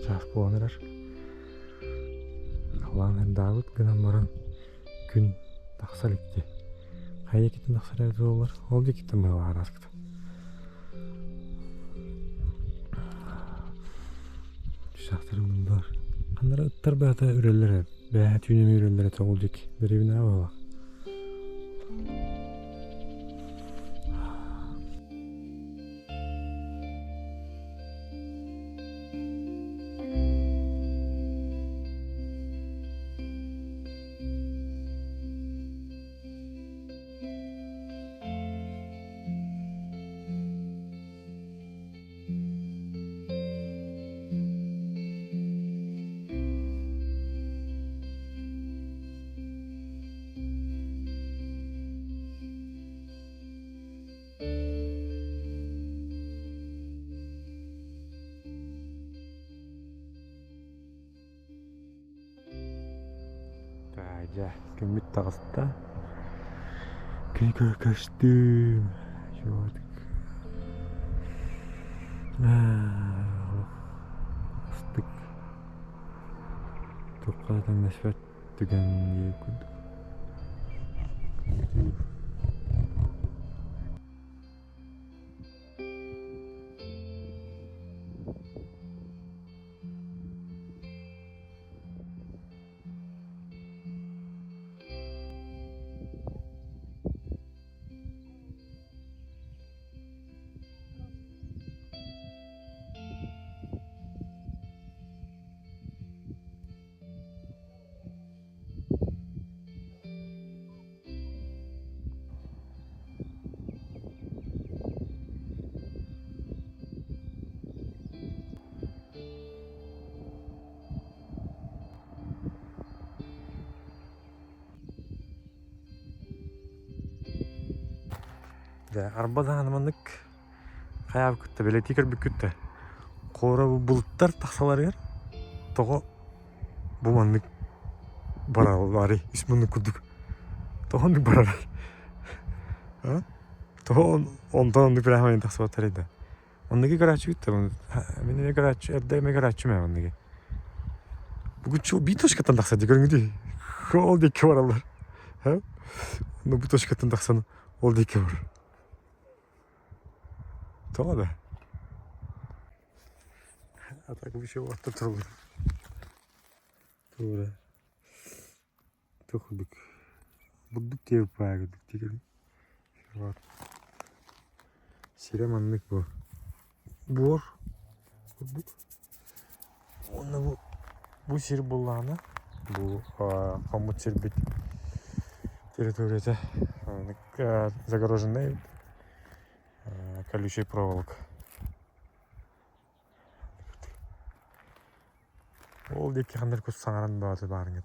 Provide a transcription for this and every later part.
Чаас буолан эрэр. Халлаан ырдаабыт гынан баран күн тахса илик дии. Хайа диэкиттэн тахсар эбитэ буоллар, ол диэкиттэн быһалаах араскыта. Часахтары булдулар. Ханнара ыттар баата үрэллэр бэйэ түүн эмиэ үрэллэр этэ ол диэки дэриэбинэҕэ быһалаах. Дьэ, күммүт таҕыста. Күн көстүүм. Астык. Туохха тэҥнэспэт түгэн диир курдук. Дьэ, арба даҕаны маннык хайаабыккыт да бэлиэтии көрбүккүт да Хора бу булуттар тахсаларыгар тоҕо бу маннык баралларый үс муннук курдук тоҕо оннук барарый а тоҕо онтон оннук прямо тахсыбаттарый да оннугу көрөөччүгүт да мин эмиэ көрөөччү эрдэ эмиэ көрөөччүм ээ оннугу бугуччу биир точкаттан тахсар дии көрүҥүтүй ол диэки бараллар онно бу точкаттан тахсан ол диэки бар Тоҕо да? А так вообще орто турулар. Тура. Тух курдук. Бурдук диэбит баайа курдук дии Сирэ маннык бу. Буор курдук. Уонна бу бу сир буллаҕына бу хоммут сирбит территорията загороженный колючей проволок. Ол диэки ханна кус саҥаран баҕата баарыҥыт.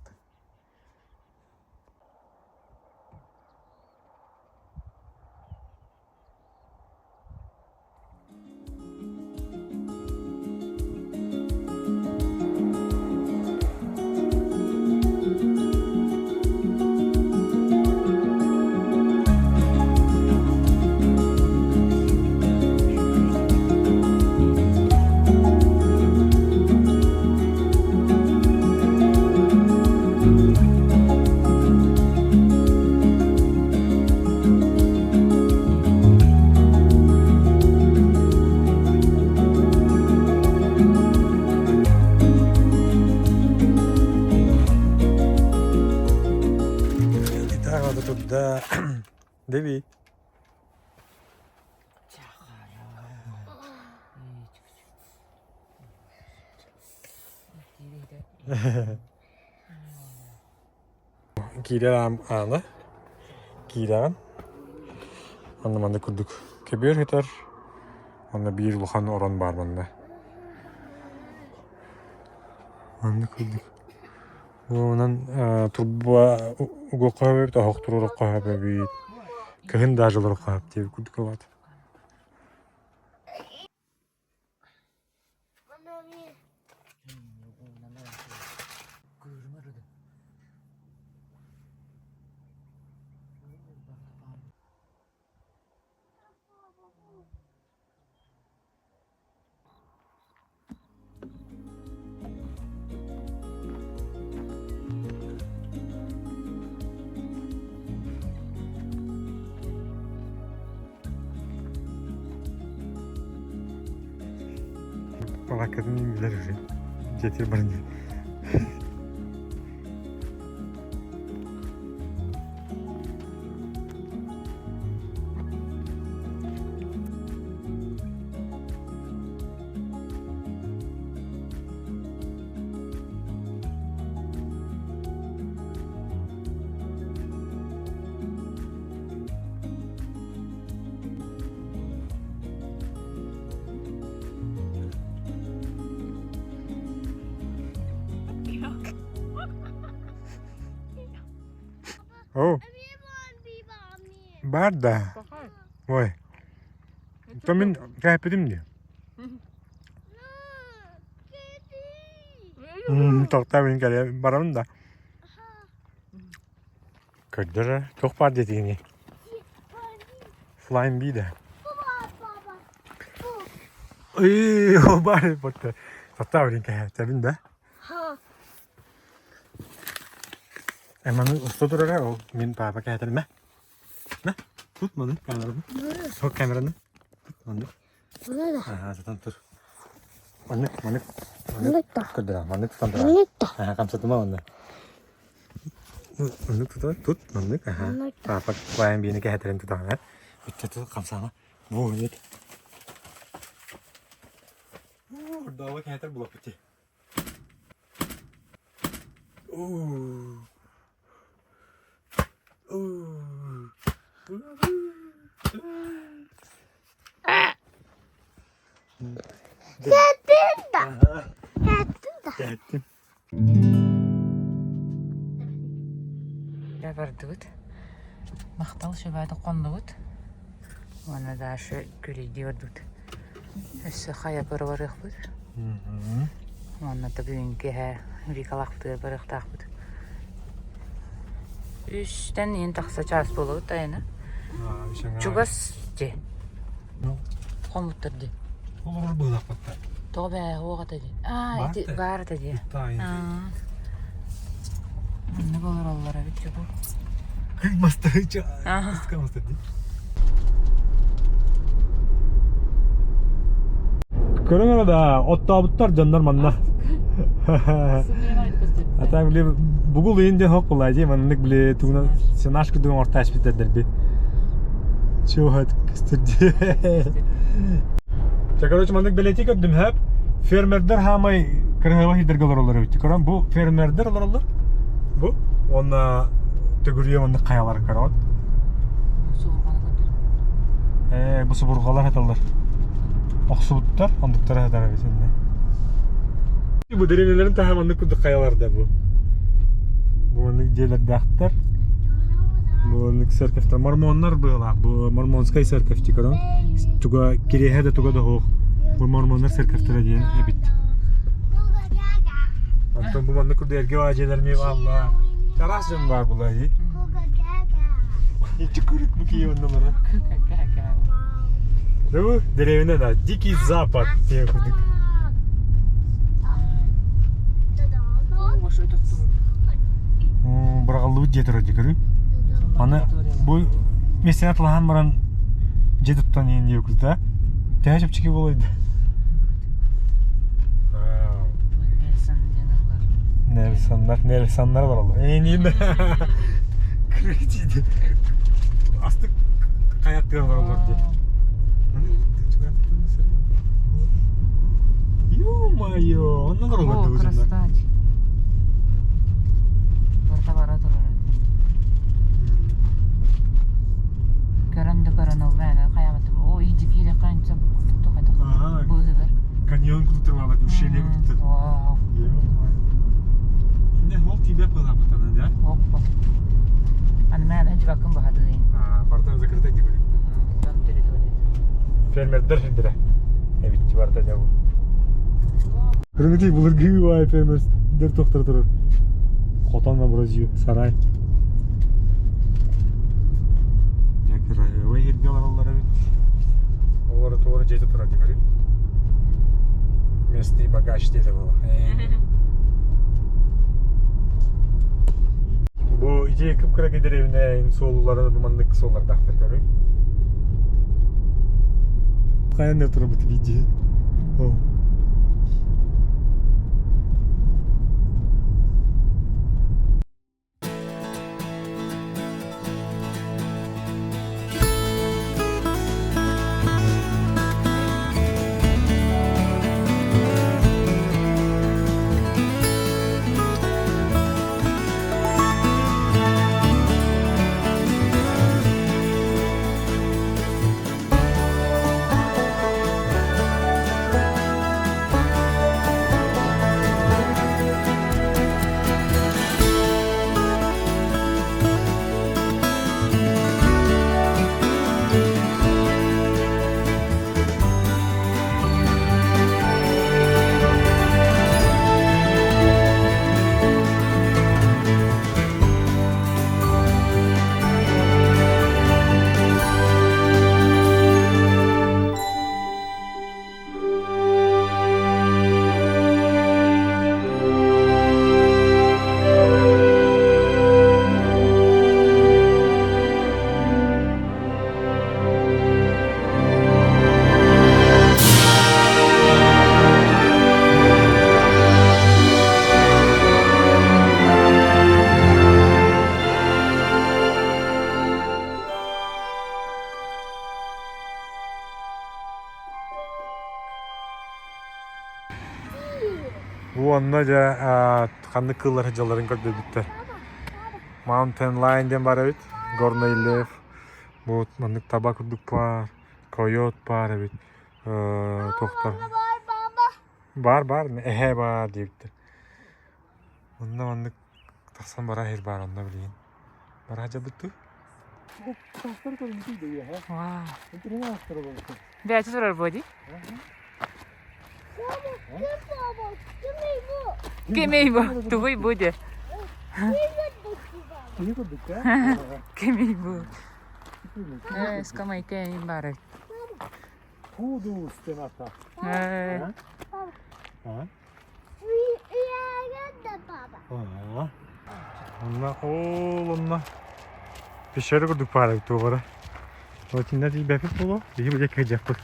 Турда Деви. Киирэр аана киирэҕин онно манна курдук көбүөр сытар онно биир улахан орон баар манна манна курдук онон турба угуохха сөп эбит оһох туруоруохха сөп эбит кыһын даже олоруохха сөп диэбит курдук буолаат Балааккатын билэр уже. Дьиэтигэр баран диэн. Оо, баар да. Ой, то мин кээппитим дии. Тоқтаа мин кэлэ барабын да. Көрдөр, туох баар диэтигиний? Flying Bee да. Ый, ол баар ботта. Тоқтаа блин кэһээтэбин да. Эманы уста турара ол мин папа кэһэтэрмэ. На, тут маны камераны. Сол камераны. Тут маны. Аха, сатан тур. Маннык, маннык, маннык көрдөрө, маннык тутан турар. Аха, хамсатыма онно. Маннык тута, тут, маннык, аха. Папа баайан биэни кэһэтэрин тутаҕына. Үттэ тут хамсаама. Бу маннык. Ордооҕу кэһэтэр булаппыт. Уу. Дьэ бардыбыт. Махтал сүбээтэ хоннубут. Уонна Даша күлүйдүү барбыт. Өссө хайа көрө барыахпыт. Уонна бүгүн киэһэ Викалаахпытыгар барыахтаахпыт. Үстэн иһин тахса чаас буолабыт айана. Чугас дии. Хомуттар дии. Олорор быылахпыттар. Тоҕо бээ уох ата дии. Аа, ити баар ата дии. Маннык олороллор эбит дьэ бу. Мастарыча. Мастар дии. Көрүҥ эрэ да, оттообуттар дьоннор манна. А так, били, бугул ыйын диэн хоқ була дии, маннык, били, тугунан сенаж курдук оҥорто аспиттэрдэр Чего көстөр Чэ, короче, маннык бэлиэтии көрдүм хөп. Фермердер хаамай кырыһыба хидерге олороллор эбит. Көрөн, бу фермердер олороллор. Бу уонна төгүрүйэ маннык хайалар көрөҕүт. Ээ, бу субурҕалар хаталлар. Охсубуттар, ондуктара хатар эбит инне. Бу дэриэбинэлэрин таһа маннык курдук хайаларда бу. Бу маннык дьиэлэрдээхтэр. Бу маннык церковьтар. Мормоннар быһылаах. Бу мормонскай церковь көрөн. Туга кириэһэ да туга да суох. Бу мормоннар церковьтара диэн эбит. Онтон бу маннык курдук эргэ баа дьиэлэр эмиэ бааллар. Чараас дьон баар буолаа дии. Ичи күрүк бу киһи онно олорор. Бу деревня да, Дикий Запад диэн курдук. Быраҕыллыбыт дьиэ турар дии көрү. Аны бу миэстэни атылаһан баран дьиэ туттан иһин диэбит курдук Төһө чэпчэки буолуой да? Нельсоннар, Нельсоннар бараллар. Эйниин Крытиде. Астык каяттыгар бараллар дии. Ё-моё, онно бараллар дуу дьоннор. Барда бара турар. Көрөн да көрөн ол мээнэ хайаабатым. Оо, иһдьикиирэ хайынса курдук хайдах быыһыгар. Каньон курдук турбаабат, ущелье курдук. Вау. Инне ол тиибэп быһаабытана да? Оппа. Аны мээнэ дьыбаккын баһадыын. Барда закрыта дибили. Дьон территория. Фермердер сирдэрэ. Эбитти барда дьэ бу. Кыргытый былыргы баай фермердер тохтор турар. Хотон абразию, сарай. Дьэ кырасыабай сиргэ олороллор эбит. Олору туора дьиэтэ турар дии Местный багаж диэтэ буолла. Бу ити кып-кыракый дэриэбинэ суолулары бу маннык суоллардаахтар көрүҥ. Хайан да турабыт видео. О. Бу онно дьэ ханнык кыыллар сылдьалларын көрдөрбүттэр. Mountain Lion диэн баар эбит, Горный лев, бу маннык таба курдук баар, койот баар эбит, туохтар баар баар эһэ баар диэбиттэр. Онно маннык тахсан бара иһэр баар онно билигин. Бара сылдьабыт дуу? Вау. Бэйэтэ турар буо дии. Кимий бу? Тугуй бу де? Кимий бу? Скамейка эҥин баар эбит. Онно ол онно пещера курдук баар эбит туох эрэ. Итиннэ тиийбэппит буолуо, биһи бу диэки сылдьыахпыт.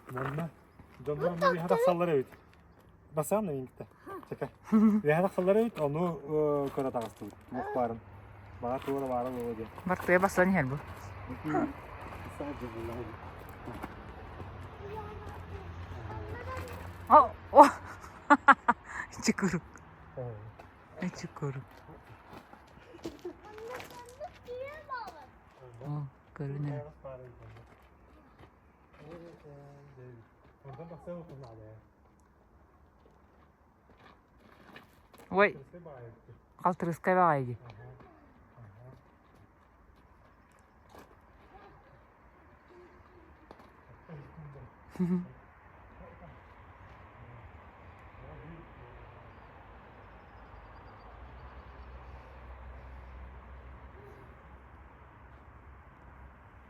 Манна дьоннор үөһэ тахсаллар эбит. Басаан миҥкитэ. Чэкэ. Үөһэ тахсаллар эбит, ону көрө таҕыстыбыт. Туох баарын. Баҕар туора баара буолуо диэн. Бартыа бассан иһэр бу. О, о! Чукурук. Чукурук. О, көрүнэр. Ой, халтырыскай баҕайы дии.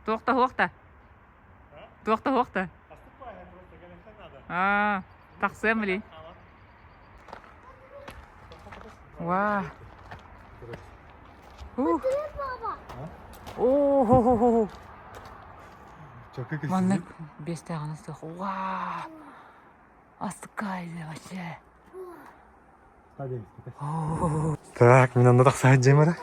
Туох да суох да? Туох да суох да? Аа, тахсыам билин. Вау. Ух. О-хо-хо-хо. Маннык биэстээҕин астыах. Уа! Астыккай вообще. Так, мин онно тахса сылдьыам эрэ.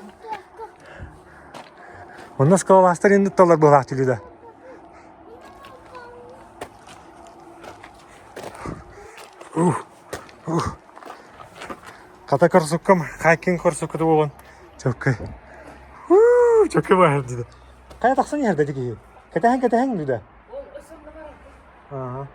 Онно скалолазтар индутталлар быһалаах түлү да. Ух, ух. Хата корсуккам, хайкин корсуккута буолан чөккөй. Уу, чөккөй баар дии. Хайа тахсан иһэр да киһи. Кэтэһэн кэтэһэн дүү да. Ага.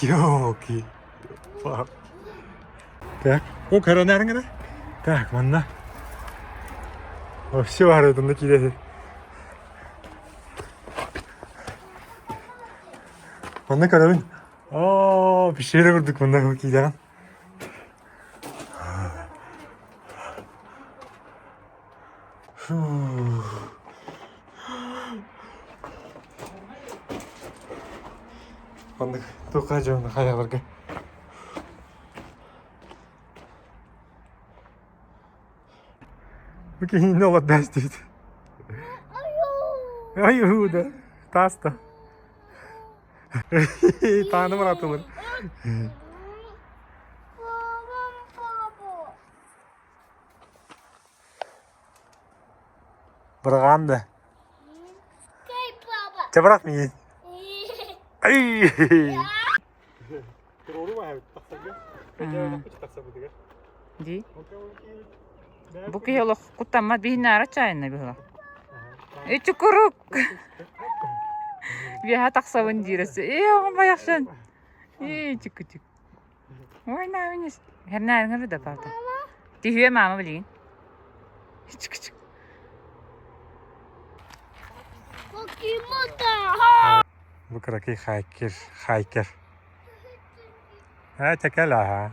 Ёлки. Так, о, коронарың эрэ. Так, манна. Вообще барытында киирэ. Манна көрөбүн. Оо, пещера курдук манна киирэҕин. Фу. Маннык туохха дьоҥно хайаларга. Бу киһини олордоос диэбит. Ай да. Тааста. Тааны баратылар. Быраҕаан да. Чэ бырах миигин. Ай! Дии. Бу киһи олох куттаммат биһиннээри чайынна быһыла. Ичи курук. Биэһэ тахсабын диирэ. Ээ оҕом байахсан. Ээ чүкүчүк. Ой наавинис. Хернээриҥэр да паата. Түһүө маама билигин. Чүкүчүк. Бу кыракый хайкер, хайкер. Ээ, чэкэл аһа.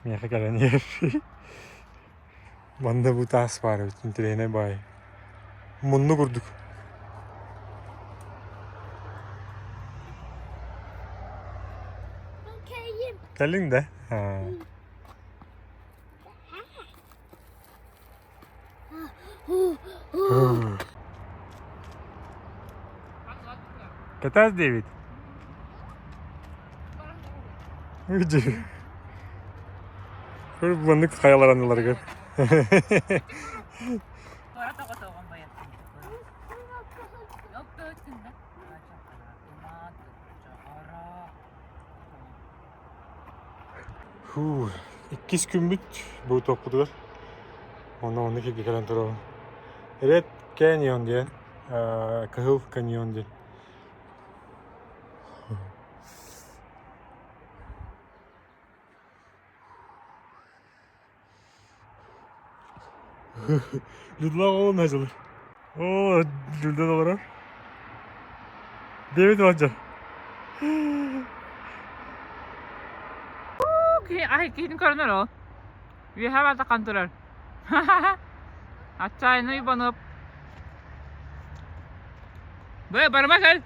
Миэхэ кэлэн иһэр. Манна бу таас баар эбит, интэриэһинэй баай. Мунну курдук. Кэллиҥ да? Кэтээс диэбит. Маннык хайалар анныларыгар. Фу, иккис күммүт бу топпутугар. Онно оннук киһи кэлэн турабын. Red Canyon диэн, Кыһыл каньон диэн. Людла оҕолун хажылыр. Оо, Люда олорор. Дэвид Роджер. Ай, киһитин көрөнөр ол. Үөһэ бардакан турар. Отчаянный банып. Бу барыма кэл.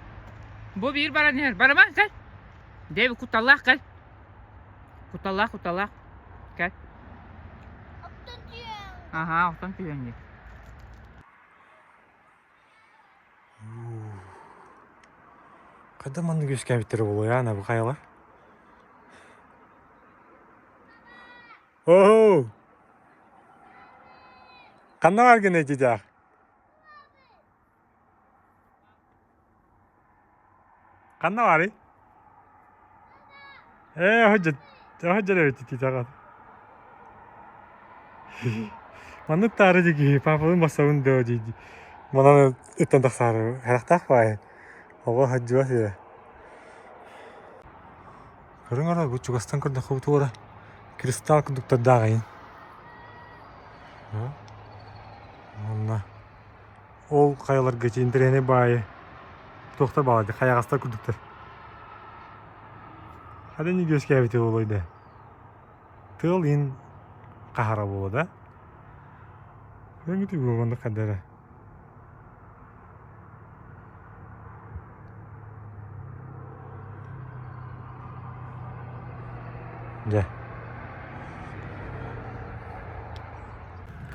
Бу биир баран иһэр. Барыма кэл. Дэвид кутталлаах кэл. Кутталлаах, кутталлаах. Кэл. Аһаа, охтон түһүөн дии. Хада маннык үөскээбиттэрэ буолуой аана бу хайалар? Оһоо! Ханна бааргын этитэх? Ханна баарый? Ээ, оһо дьэ эбит ититэҕин. Маннык таары дии папалыын бассабын дуо дии Манан ыттан тахсаары харахтаах баайы. Оҕо сылдьыбат этэ. Көрүҥ эрэ, бу чугастан көрдөххө бу туора кристалл курдуктардааҕыйын. Онно Ол хайаларга ити интэриэһинэй баайы туохтар баалар хайаҕастар курдуктар. Хата инник үөскээбитэ буолуой да. Тыал иһин хаһара буолуо да. Өҥүтү буолуонда хадара. Дьэ.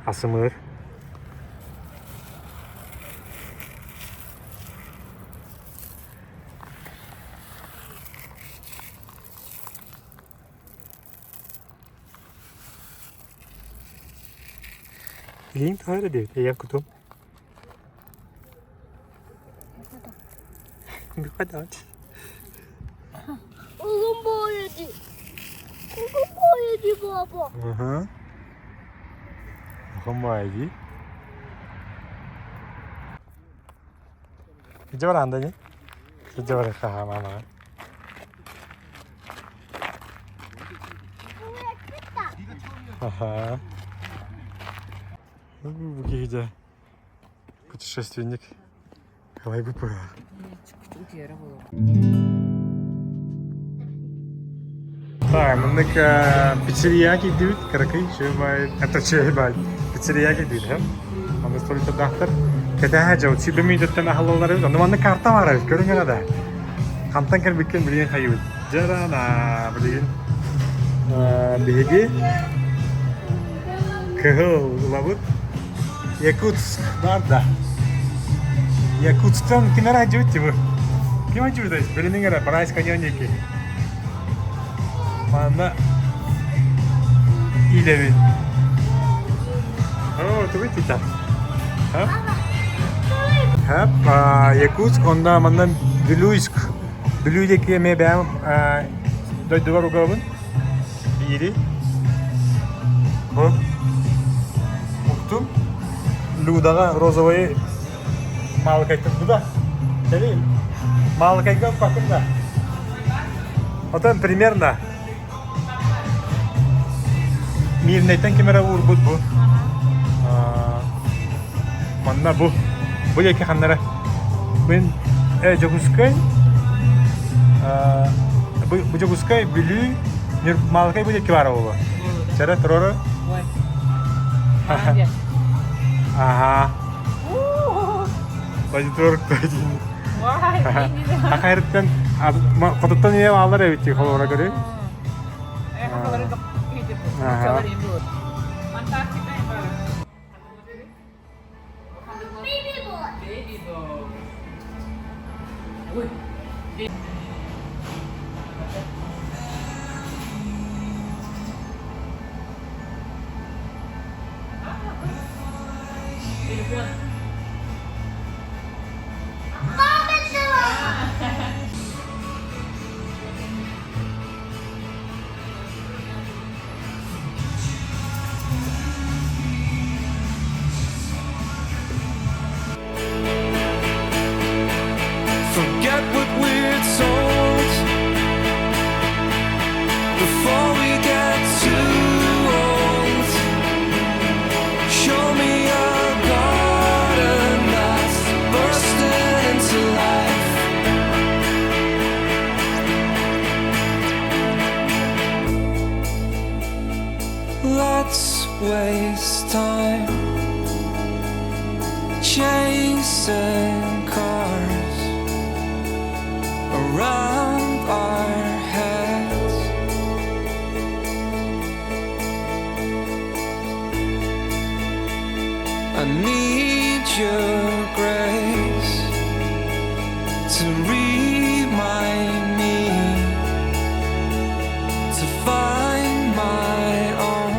Асымыыр. Илииҥ тоҕо эрэ диэбит, эйээх кутум. Uzun boylu. Uzun boylu baba. Hı Улахан баайы дии. Иджи бараанда дии. Иджи бар хаамаамаҕа. Аха. Бу киһи дьэ путешественник. Қалай Так, маннык пиццерия киирдибит, кыракый, чөй это чөй бай, пиццерия киирдибит, һэ? Маннык столиктардаахтар. Кэтэһэ дьэ, сүүрбэ мүнүүтэттэн аһыллаллар эбит. Онно маннык карта баар эбит, көрүҥ эрэ да. Хантан кэлбиккин билигин хайыбыт. Дьарана, билигин биһиги кыһыл ылабыт. Якутск бар да. Якутсктан ким эрэ сылдьыбыт дии Ким сылдьыбытай? Билиниҥ эрэ, Брайс каньон диэки. Манна иилэбин. О, тугуй тита? Хап, Якутск, онно манна Вилюйск. Бүлүү диэки эмиэ бэйэм дойдубар угабын. Биири. Бу уктум. Людаҕа розовый маалыкайтын да. Кэлин. Маалыкайга укпаккын да. Отон примерно Мирнэйтэн ким эрэ уурбут бу. Манна бу. Бу диэки ханнара. Мин Дьокуускай. Бу Дьокуускай, Бүлүү, Малакай бу диэки баара буолуо. Чара турору. Ага. Позитор один. Ахайрыттан хотуттан ийэ баалар эбит холобура көрү. Ага. Baby boy. Baby boy. Ой. Телефон. Mama boy. Forget what we're told before we get too old. Show me a garden that's bursting into life. Let's waste time chasing cars around our heads. I need your grace to remind me to find my own.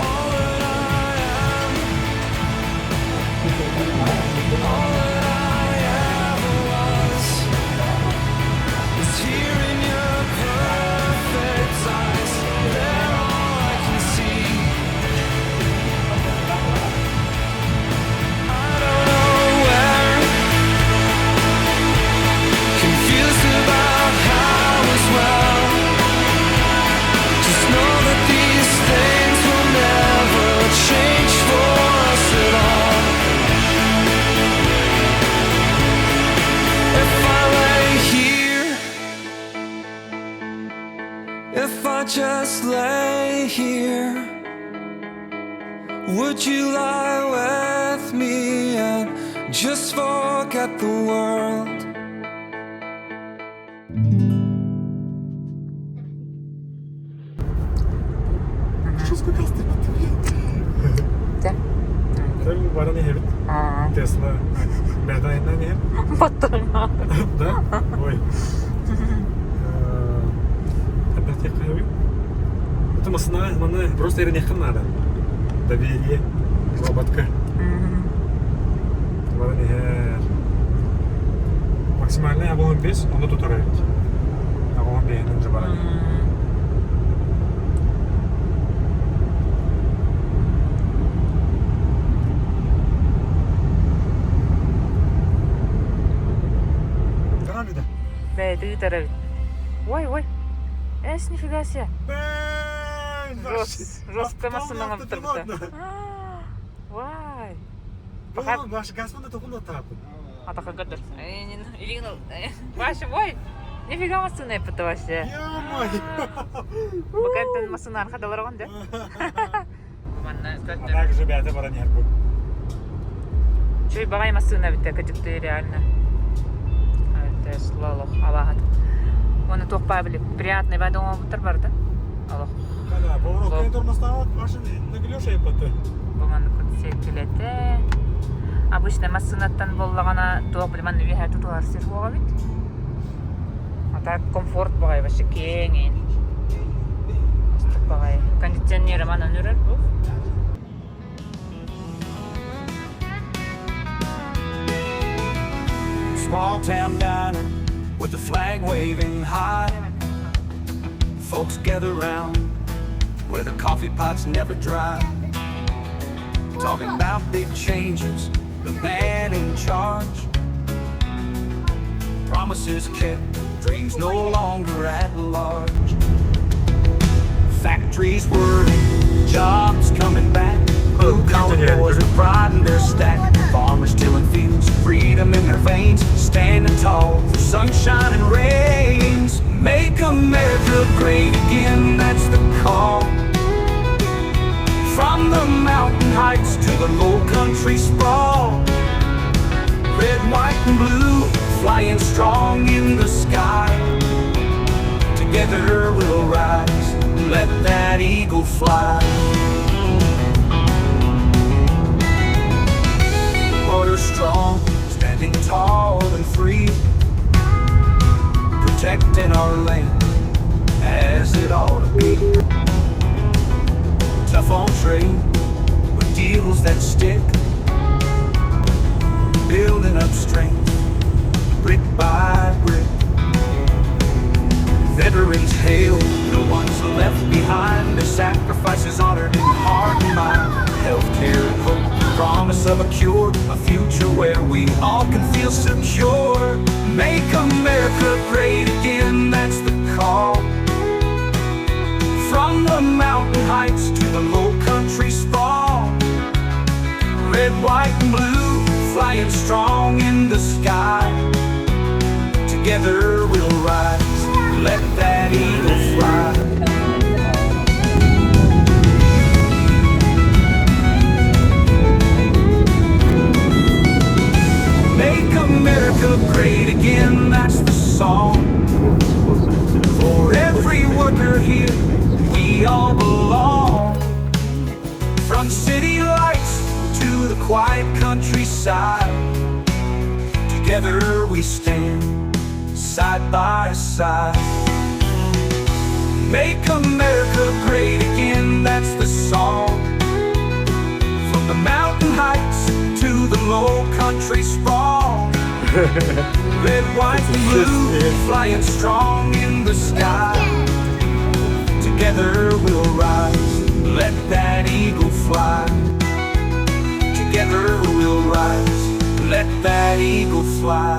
All that I am, all that I ever was, is here in your perfect eyes. They're all I can see. I don't know where, confused about how as well. Just know that these things will never change for us at all. If I lay here, if I just lay here, would you lie with me and just forget the world? Что Да. Баран иһэбит. Тесла. Бэйэтэ айаннаан иһэр. Баттарма. Да? Ой. Опять я говорю. Это масына, маны просто ириниэххин наада. Доверие. Роботка. Баран иһэр. Максимальный 85, оны тутар эбит. 85-инен же баран иһэр. Карабида. Бэйди ыытар эбит. Ой, ой. Эс, нифига себе. Жестко массынаҥа бутарбыта. Вай. Пока Ваш газман тохун тапын. Атака көтөр. Вася, ой. Нифига массына эппит вообще. Ё-моё! Пока это массына архадалар да? Манна А көтөр. также бэйэтэ баран иһэр бу. Чүй багай массына битте кытыкты реально. Тесла олох алахат. Оны туох били приятный бадоңо бутар барды. Олох. Да, поворот тормозтан машина наглеша епаты. Бу манны кут секилете. Обычно массынаттан боллагана туох били манны виһэ тутуар сир буога бит. А так комфорт багай вообще кеңин. баҕайы. Кондиционер манан үрэр бу. Small town diner with the flag waving high. Folks gather round where the coffee pots never dry. Talking about big changes, the man in charge. Promises kept, dreams no longer at large. Factories whirring, jobs coming back. Blue collar boys with pride in their stack. Farmers tilling fields, freedom in their veins. Standing tall for sunshine and rains. Make America great again, that's the call. From the mountain heights to the low country sprawl. Red, white, and blue, flying strong in the sky. Together we'll rise, let that eagle fly. Border strong, standing tall and free, protecting our land as it ought to be. Tough on trade, with deals that stick, building up strength, brick by brick. Veterans hail, no one's left behind. Their sacrifices honored in heart and mind. Healthcare and hope, promise of a cure, a future where we all can feel secure. Make America great again, that's the call. From the mountain heights to the low country sprawl. Red, white, and blue, flying strong in the sky. Together we'll rise, let that eagle fly. Make America great again, that's the song. For every worker here, we all belong. From city lights to the quiet countryside, together we stand, side by side. Make America great again, that's the song. From the mountain heights to the low country sprawl. Red, white, and blue, flying strong in the sky. Together we'll rise, let that eagle fly. Together we'll rise, let that eagle fly.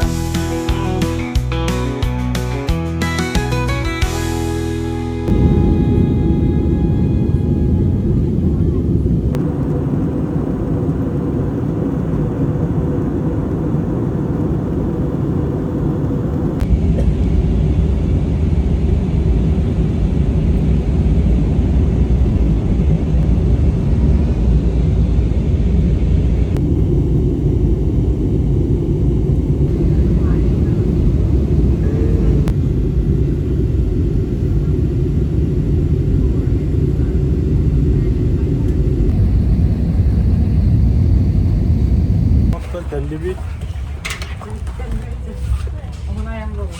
Оттон кэллибит.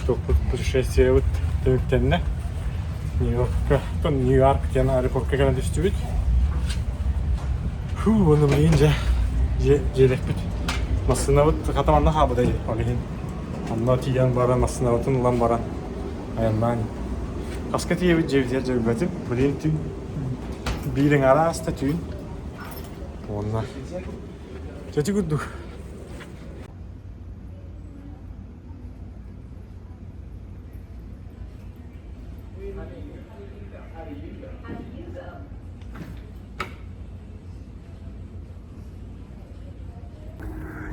Тохпут путешествиебыт түмүктэннэ. Нью-Йоркка, Нью-Йорк диэн аэропортка кэлэн түстүбүт. Фу, уонна билигин дьэ дьиэлэхпит. Массыынабыт хата манна хаалбыта дии, ол иһин. Онно тиийэн баран массыынабытын ылан баран айаннаан. Хаска тиийэбит дьиэбитигэр дьэ билбэтим. Билигин түүн биир аҥаара ааста түүн. Уонна чэчи курдук.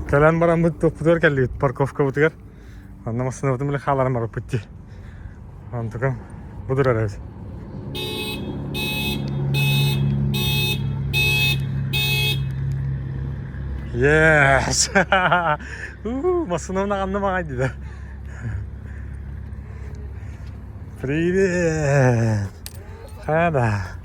Кэлэн бараммыт туппутугар кэллибит парковкабытыгар. Онно массыынабытын били хааларан барбыппыт дии. Онтукам бу турар эбит. Yes! Уу, массыынабын аҕанным аҕай диде. Привет! Хада.